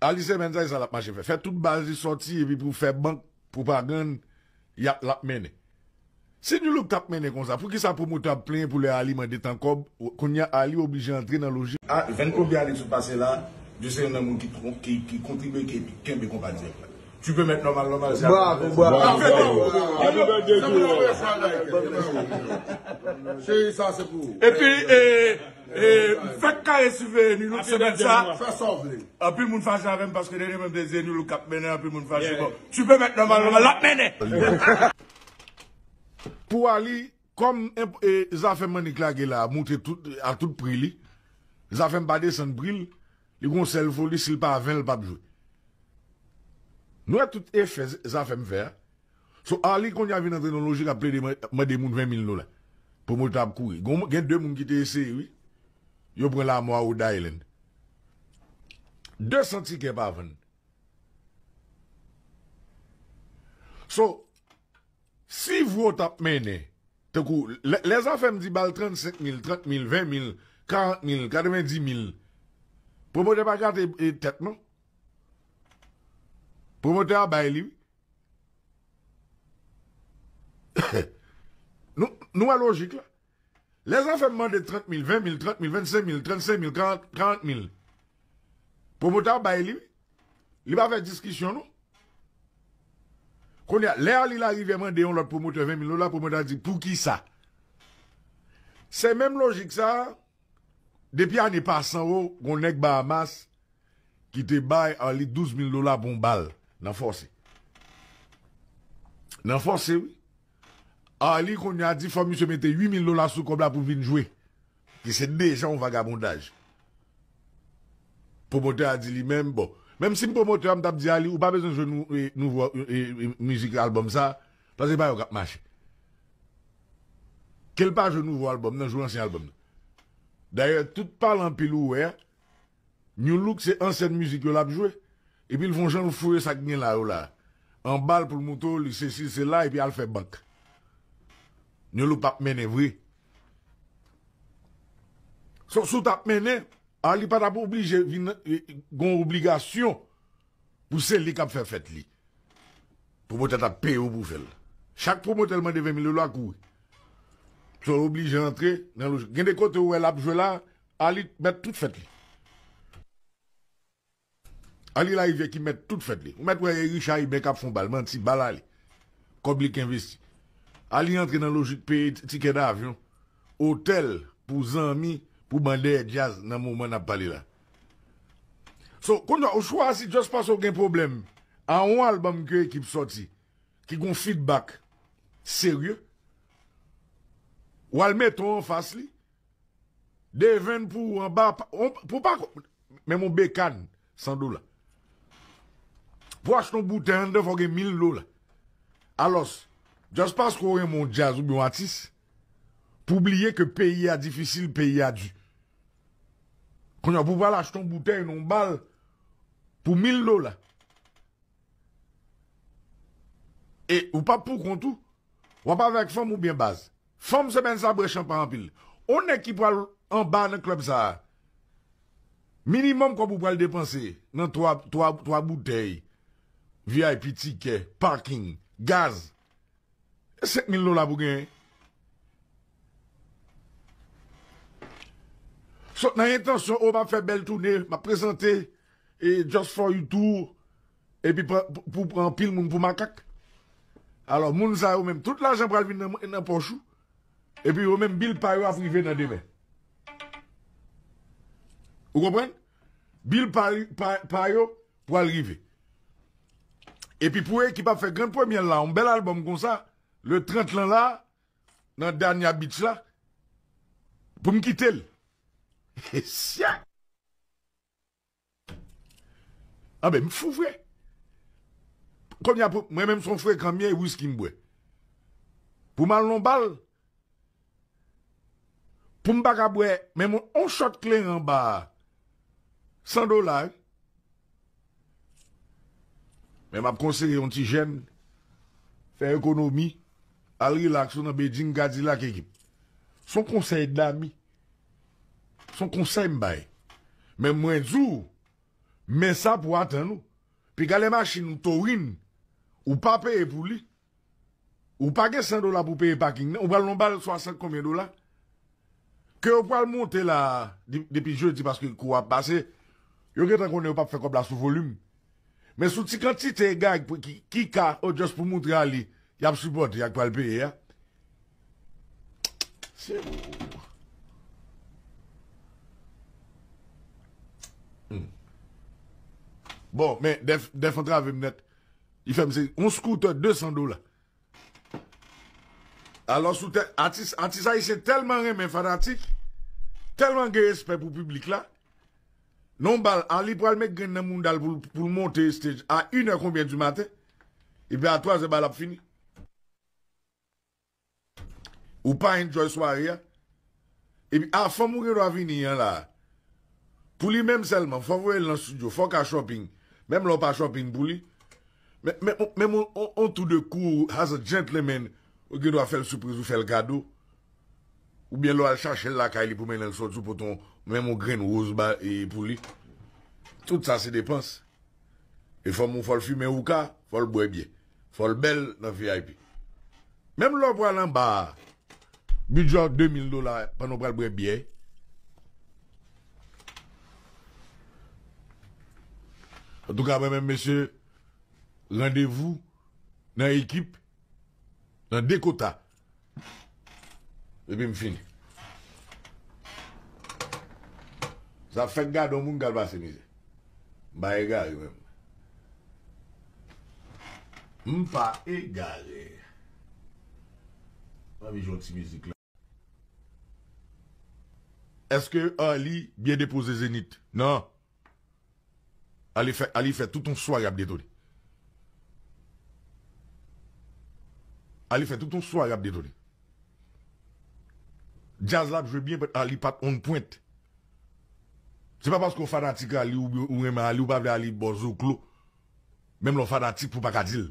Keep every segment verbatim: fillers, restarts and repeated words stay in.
Arly semèn sa, e sa l ap mache fè. Fè tout baz li sòti epi pou fè bank, pwopagann, y ap, l ap mennen. Si Nu Look t ap mennen konsa, poukisa pwomotè ap plenyen pou lè Arly mande tan kòb, kounye a Arly oblije antre nan lojik. A, vennkonbyen ane sot pase la, Dieu se youn nan moun ki, ki, ki kontribye, ki kenbe konpa dirèk la. Tu peux mettre normal, normal, c'est Bravo, bravo, bravo. Happy birthday to you. Chéri, sa se pou ou. Epi, e, e, fèk kare siveye Nu Look semèn sa. Fè sa w vle. Anpil moun fache avè m paske dènye menm te di Nu Look k ap mennen, anpil moun fache. Bon, tu peux mettre normal, normal, l ap mennen. Pou Arly, kòm enp-, e, zafè Mannik lage la, moute tout, a tout pri li, zafè m pa desann pri l, li gon sèl foli, si l pa ven l p ap jwe. Nou wè tout efè z-, zafè m fè a. So, Arly kounye a vin antre nan lojik ap plede man-, mande moun ven mil dola. Pwomotè ap kouri. Gon, gen de moun ki te eseye, wi. Yo pran lamò a Rhode Island. De san tikè pa vann. So, si vre w t ap mennen, tankou, lè, lè zafè m di ba l trannsenk mil, trant mil, ven mil, karant mil, katrevendis mil, pwomotè pa gate, e, tèt non. Pwomotè a bay li, wi. Nou, nou wè lojik la. Lè zafè m mande trant mil, ven mil, trant mil, vennsenk mil, trannsenk mil, karant, karant mil, pwomotè a bay li, wi. Li pa fè diskisyon, non. Kounye a, lè Arly Larivière mande yon lòt pwomotè ven mil dola, pwomotè a di, "Poukisa?" Se menm lojik sa a, depi ane pase yo, gon nèg Bahamas ki te bay Arly douz mil dola pou yon bal nan Fòse. Nan Fòse, wi. Arly kounye a di fò misye mete uit mil dola sou kòb la pou vin jwe. Ki se deja yon vagabondaj. Pwomotè a di li menm, bon, menm si m pwomotè a, m t ap di Arly, ou pa bezwen jwe nou, e, nouvo, e, e, e, mizik albòm sa, paske pa yo k ap mache. Ke l pa jwe nouvo albòm nan, jwe ansyen albòm nan. Dayè, tout pale anpil ou wè a, Nu Look se ansyen mizik yo l ap jwe. Epi l fè yon jan l foure sa k gen la yo la. Anba l pou l moutre w li sesi, l sela, epi al fè bank. Nu Look p ap mennen vre. So, si w t ap mennen, Arly pa t ap oblije vin, e, gon obligasyon pou se li k ap fè fèt li. Pwomotè t ap peye w pou w fè l. Chak pwomotè l mande ven mil dola, kouri. So, l oblije antre nan lojik. Gen de kote ou wè l ap jwe la, Arly mèt tout fèt li. Arly Larivière ki mèt tout fèt li. Ou mèt wè Richard Iben k ap fè yon bal, manti, bal ale. Kòb li k envesti. Arly antre nan lojik peye t-, tikè davyon, otèl pou zanmi, pou ban dèyè djaz nan moman n ap pale la. So, kounye a, ou chwazi just paske w gen pwoblèm a yon albòm ke ekip sòti, ki gon feedback serye, w al mete w anfas li, devenn pou ou anba, pa, on, pou pa, menm yon bekàn, san dola. Pou achte yon boutèy anndan, fò w gen mil dola. Alòs, just paske w renmen yon djaz oubyen yon atis, pou bliye ke peyi a difisil, peyi a di. Kounye a, pou w al achte yon boutèy, yon bal, pou mil dola. E ou p ap pou kont ou. W ap avèk fanm oubyen baz. Fanm semèn sa bwè chanpay anpil. On nèg ki pral anba nan klèb sa a, minimòm kòb ou pral depanse nan twa, twa, twa boutèy, V I P tikè, paking, gaz, e senk mil dola pou genyen. Sot nan entansyon, o, m ap fè bèl toune, m ap prezante, e, Just for You Tour, epi pran, pou, pou pran anpil moun pou makak. Alò, moun sa yo menm, tout lajan pral vin nan, nan pòch ou, epi yo menm, bil pa yo ap rive nan demen. Ou konprann? Bil pa, pa, pa yo pral rive. Epi pou ekip ap fè grann premyè la, yon bèl albòm konsa, le trant lan la, nan Dania Beach la, pou m kite l. Sya! Anben, m fou vre. Kounye a, pou, mwen menm, se yon frekan m ye, wiski m bwè. Pou m al nan bal, pou m pa ka bwè, menm yon, yon shot kleren anba a, san dola, wi. Men m ap konseye yon ti jèn, fè ekonomi, al rilaks ou nan Bedjine Cadillac ekip. Se yon konsèy dami. Se yon konsèy m bay. Men mwen di w, Men sa pou atann ou. Piga lè machin ou touring, ou pa peye pou li. Ou pa gen san dola pou peye paking nan, ou pral nan bal swasant konbyen dola? Ke yo pral monte la de- depi jedi paske kou ap pase, yo gentan konnen yo p ap fè kòb la sou volim. Men sou ti kantite gag pou- ki, ki ka, o just pou moutre a li, y ap sipòte, y ap pral peye a. Se ou. Hmm. Bon, men Dèf, Dèf antrave m nèt. Li fè m se yon scooter de san dola. Alò, sou tè, atis, atis ayisyen tèlman renmen fanatik, tèlman gen respè pou piblik la. Non bal, Arly pral met grenn nan mounda l pou, pou l monte stage a inè konbyen di maten, epi a twazè bal ap fini. Ou pa enjoy sware a. Epi a fanm ou gen dwa vini an la. Pou li menm sèlman, fò voye l nan studio, fò w ka shopping. Menm lè w pa shopping pou li. Men, men, men, men on, on, on tou de kou, as a gentleman, ou gen dwa fè l sipriz, ou fè l kado. Oubyen lè w al chache l lakay li pou mennen l sòti, ou pote yon, menm yon grenn woz ba, e, pou li. Tout sa se depans. E fanm ou fò l fimen houka, fò l bwè byè. Fò l bèl nan V I P. Menm lè w pral anba a, bidjè w de mil dola pandan w pral bwè byè. Antouka, mwen menm, mesye, randevou nan ekip, nan Dakota. Epi m fini. Sa fèk gade yon moun k al pase mizè. M pa egare menm. M pa egare. M anvi jwe yon ti mizik la. Èske Arly byen depoze Zenith? Non. Arly fè, Arly fè tout yon sware ap detone. Arly fè tout yon sware ap detone. Djaz la ap jwe byen, but Arly pa t on point. Se pa paske w fanatik Arly ou, ou renmen Arly, ou pa vle Arly ba w zoklo. Menm lè w fanatik pou w pa ka di l.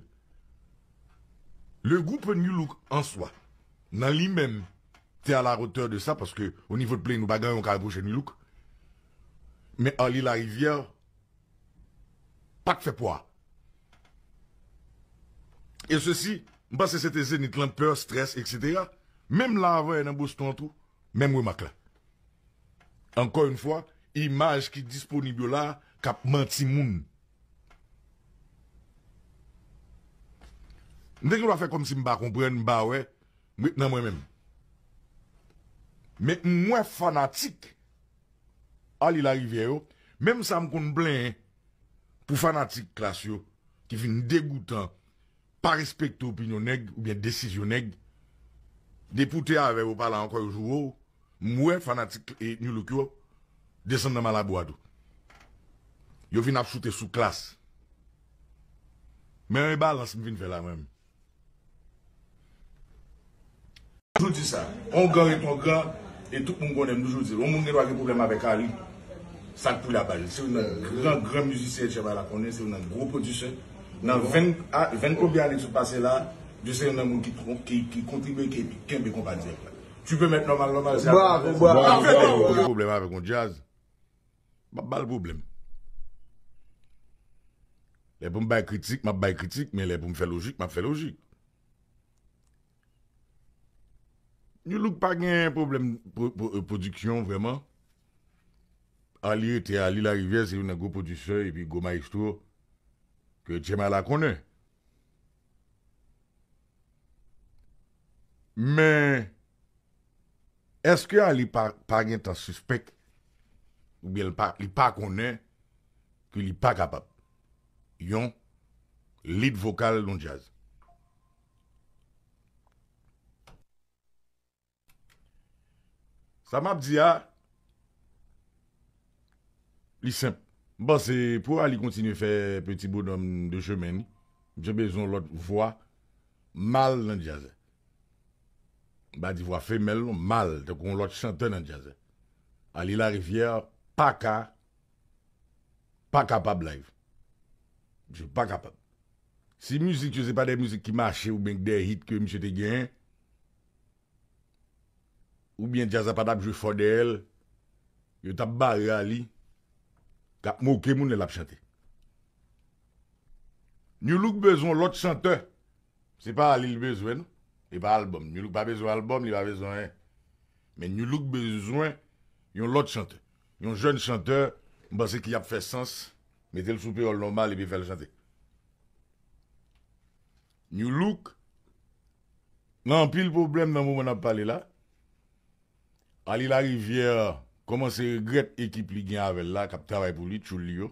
Le groupe Nu Look en soi, nan li menm, te à la hauteur de sa, paske o nivo de play nou pa gen anyen nou ka repwoche Nu Look. Men Arly Larivière pa t fè pwa. E sesi, m panse se te Zenith lan, pè, strès, etsetera. Menm la, avanyè nan Boston an tou, menm remak la. Ankò yon fwa, imaj ki disponib yo la, k ap manti moun. M te gen dwa fè kòmsi m pa konprann, m pa wè, m ret nan mwen menm. Men m wè fanatik Arly Larivière yo, menm sa m konn plenyen pou fanatik Klass yo, ki vin degoutan, pa respekte opinyon nèg oubyen desizyon nèg. Depi w te avè yo, pa la ankò, yo joure w. M wè fanatik, e, Nu Look yo desann nan malabou a tou. Yo vin ap choute sou Klass. Men yon balans m vin fè la, mwen menm. Toujou di sa. On gran ret on gran, e tout moun konnen m toujou di l. On moun gen dwa gen pwoblèm avèk Arly. Sa k pou la ba l. Se youn nan gran, gran mizisyen Tchèbay la konnen, se youn nan gwo pwodisè. Nan ven, a, ven konbyen ane ki sot pase la, Dye se youn nan moun ki, ki, ki kontribye, ki kenbe konpa dirèk la. Tu peux mettre normal, normal, c'est Bravo, bravo. Mwen gen pwoblèm avèk yon djaz, m ap ba l pwoblèm. Lè pou m bay kritik, m ap bay kritik, men lè pou m fè lojik, m ap fè lojik. Nu Look pa gen pwoblèm pwo-, pwo-, pwodiksyon vrèman. Arly rete Arly Larivière, se youn nan gwo pwodisè epi gwo mayestwo ke Tchèbay la konnen. Men, èske Arly pa, pa gentan sispèk, oubyen li pa, li pa konnen ke li pa kapab yon lead vokal nan djaz? Sa m ap di a, li senp. M panse pou Arly kontinye fè peti bonòm de chemen li, misye bezwen yon lòt vwa mal nan djaz la. M pa di vwa femèl non, mal, tankou yon lòt chantè nan djaz la. Arly Larivière pa ka, pa kapab live. Misye pa kapab. Si mizik yo se pa de mizik ki mache oubyen de hit ke misye te genyen, oubyen djaz la pa t ap jwe fò dèyè l, yo t ap bare Arly k ap moke moun lè l ap chante. New Look bezwen yon lòt chantè. Se pa Arly l bezwen, non. E pa albòm. New Look pa bezwen albòm, li pa bezwen anyen. Men New Look bezwen yon lòt chantè. Yon jèn chantè, m panse ki ap fè sans, mete l sou peyòl nòmal epi fè l chante. New Look, nan anpil pwoblèm nan moman n ap pale la. Arly Larivière kòmanse regrèt ekip li gen avè l la, k ap travay pou li, tchoul li yo.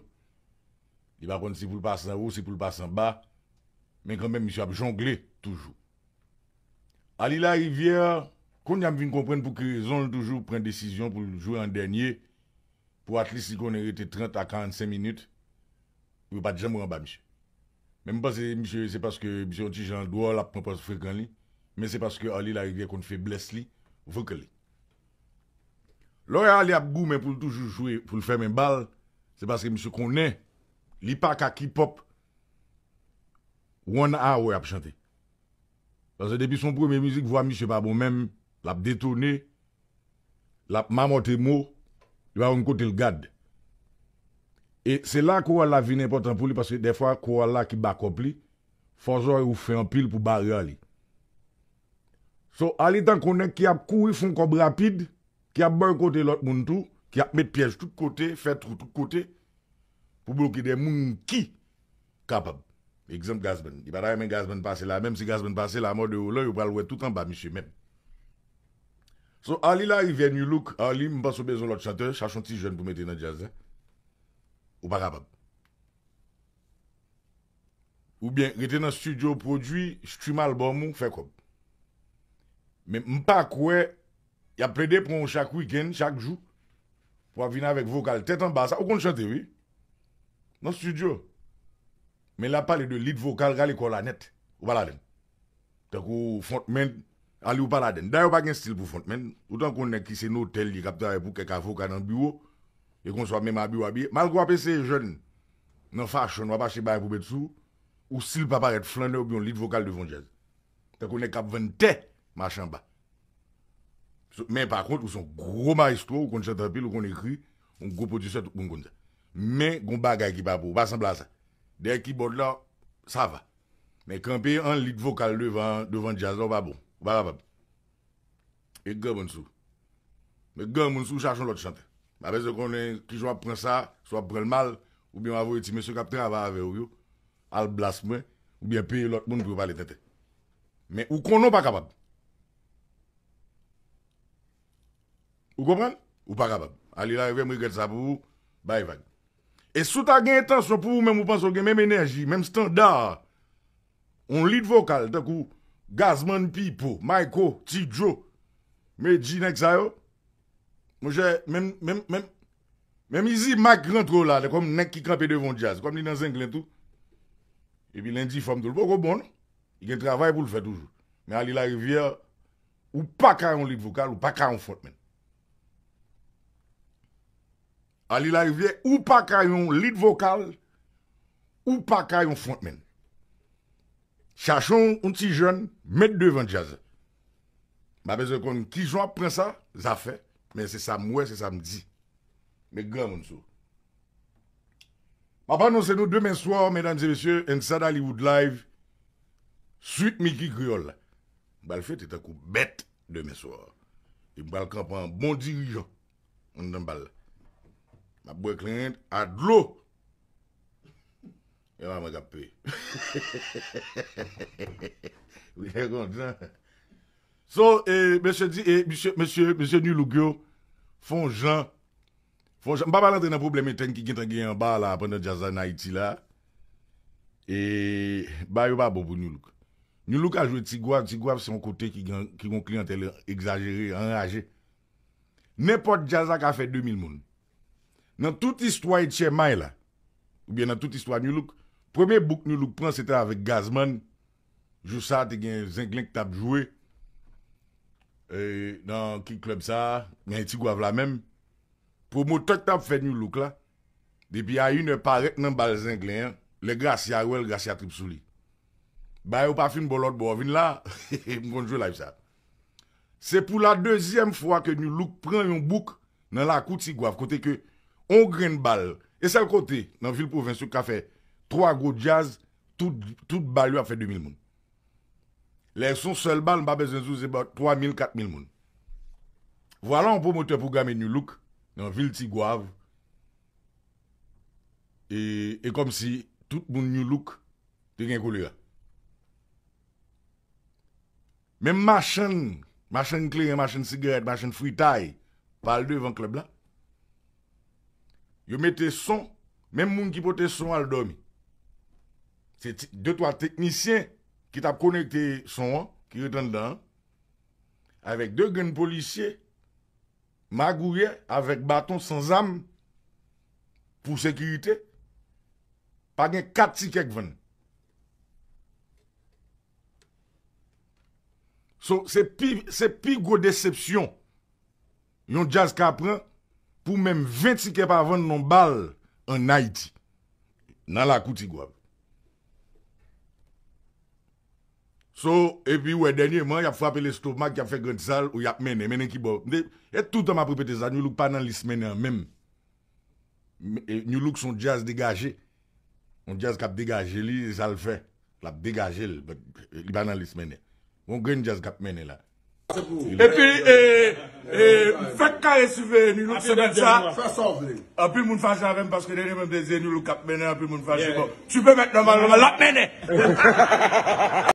Li pa konn si pou l pase anwo, si pou l pase anba. Men kanmenm, misye ap jongle toujou. Arly Larivière, kounye a m vin konprann pou ki rezon l toujou pran desizyon pou l jwe an dènye, pou at least li konnen rete trant a karannsenk minit, pou yo pa t janm ranba misye. Men m panse misye, se paske misye yon ti jan dwòl, ap pran pòz frekan li, men se paske Arly Larivière konn feblès li, vocally. Lè w wè Arly ap goumen pou l toujou jwe, pou l fèmen bal, se paske misye konnen li pa ka keep up one hour ap chante. Paske depi se yon premye mizik, vwa misye pa bon menm, l ap detone, l ap mamòte mo, li pa konn kote l gad. E se la koral la vin enpòtan pou li, paske dèfwa koral la ki bakòp li, fò zòrèy ou fen anpil pou bare Arly. So, Arly tankou nèg ki ap kouri fè yon kòb rapid, ki ap bòykote lòt moun tou, ki ap met pyèj tout kote, fè twou tout kote, pou bloke de moun ki kapab. Egzanp, Gazman. Li pa ta renmen Gazman pase la, menm si Gazman pase la, mò de Roland, yo pral wè tout anba misye menm. So, Arly Larivière, New Look, Arly, m panse w bezwen lòt chantè, chache yon ti jèn pou mete nan djaz la. Ou pa kapab. Oubyen rete nan estidyo, pwodui, stream albòm ou, fè kòb. Men m pa kwè y ap plede pran w chak wikenn, chak jou, pou w ap vin avèk vokal tèt anba sa. Ou konn chante, wi. Nan estidyo. Men l ap pale de lead vokal, rale kò la nèt. Ou pa ladann. Tankou frontman, Arly ou pa ladann. Dayè ou pa gen stil pou frontman. Ou tankou nèg ki se notè l ye, k ap travay pou kèk avoka nan biwo. E konsa w ap menm abiye w abiye. Malgre w ap eseye jwenn nan fashion, w ap achte bagay pou met sou ou, ou stil pa parèt flannè oubyen yon lead vokal devan djaz. Tankou nèg k ap vann tè, mache anba. So, men pa kont, ou se yon gwo mayestwo, ou konn chante anpil, ou konn ekri, yon gwo pwodisè, tout moun konn sa. Men, gon bagay ki pa pou ou, pa sanble a sa. Dèyè kibòd la, sa va. Men kanpe an lead vokal devan, devan djaz la, ou pa bon. Ou pa kapab. Met granmoun sou. Met granmoun sou, chache yon lòt chantè. M pa bezwen konnen kijan w ap pran sa, si w ap pran l mal, oubyen w a voye ti mesye k ap travay avè w yo, al blas mwen, oubyen peye lòt moun pou yo pale tenten. Men ou konnen w pa kapab. Ou konprann? Ou pa kapab. Arly Larivière, m regrèt sa pou ou, bay vag. E si w ta gen entansyon pou ou menm, ou panse w gen menm enèji, menm estanda, yon lead vokal, tankou Gazman, Pipo, Mayko, Ti Djo, Medjy, nèg sa yo, monchè, menm, menm, menm, menm Easy Mike rantre w la, kòm nèg ki kanpe devan yon djaz, kòm li nan Zenglen tou. Epi l endifòm tou, l poko bon, non. Li gen travay pou l fè toujou. Men Arly Larivière, ou pa ka yon lead vokal, ou pa ka yon frontman. Arly Larivière, ou pa ka yon lead vokal, ou pa ka yon frontman. Chache yon, yon ti jèn, met devan djaz. M pa bezwen konn kijan w ap pran sa, zafè, men se sa m wè, se sa m di. Met granmoun sou. M ap anonse nou demen swa, medam e mesye, Inside Hollywood Live, Sweet Mickey Kreyòl la. M pral fete tankou bèt demen swa. E m pral kanpe an bon dirijan anndan bal la. M ap bwè kleren a dlo. E pa mwen k ap peye. Wi, lè kontan. So, e, mesye di, e, mesye, mesye, mesye New Look yo, fè yon jan, fè yon jan. M pa pral antre nan pwoblèm entèn ki gentan genyen anba la pandan djaz la an Ayiti la. E, bagay yo pa bon pou New Look. New Look al jwe Ti Gwav, Ti Gwav se yon kote ki gen, ki gen yon kliyantèl egzajere, anraje. Nenpòt djaz la ka fè de mil moun. Nan tout istwa H M I la, oubyen nan tout istwa New Look, premye book New Look pran, se te avèk Gazman. Jou sa a, te gen Zenglen ki t ap jwe, e, nan ki klèb sa a, men Ti Gwav la menm. Pwomotè ki t ap fè New Look la, depi a inè parèt nan bal Zenglen an, lè Gracia wè l, Gracia trip sou li. Bagay yo pa fin bon lòt bò, vin la, m konn jwe live sa. Se pou la dezyèm fwa ke New Look pran yon book nan lakou Ti Gwav, kote ke on grenn bal, E sèl kote nan vil pwovens yo ka fè twa gwo djaz, tout, tout bal yo ap fè de mil moun. Lè se yon sèl bal, m pa bezwen di w se ba twa mil, kat mil moun. Vwala yon pwomotè pwograme Nu Look nan vil Tigwav. E, e kòmsi tout moun Nu Look te gen kolera. Menm machann, machann kleren, machann sigarèt, machann fritay, pa al devan klèb la. Yo mete son, menm moun ki pote son al dòmi. Se ti, de twa teknisyen ki t ap konekte son an, ki ret anndan an, avèk de grenn polisye, magouyè, avèk baton, san zam, pou sekirite. Pa gen kat tikè k vann. So, se pi, se pi gwo desepsyon yon djaz ka pran pou menm ven tikè pa vann nan bal ann Ayiti. Nan lakou Tigwav. So, epi w wè dènyèman, y ap frape lestomak, y ap fè grann sal, ou y ap mennen, mennen ki bò. M te, e toutan m ap repete sa, Nu Look pa nan lis mennen an menm. M, e, Nu Look se yon djaz degaje. Yon djaz k ap degaje li, e sa l fè. L ap degaje l, but, e, li pa nan lis mennen. Yon grenn djaz k ap mennen la. Epi, e, e, m fèk kare siveye Nu Look semèn sa. Fè sa w vle. Anpil moun fache avè m paske dènyèman m te di Nu Look k ap mennen, anpil moun fache. Bon, tu peux mettre normal, normal, l ap mennen.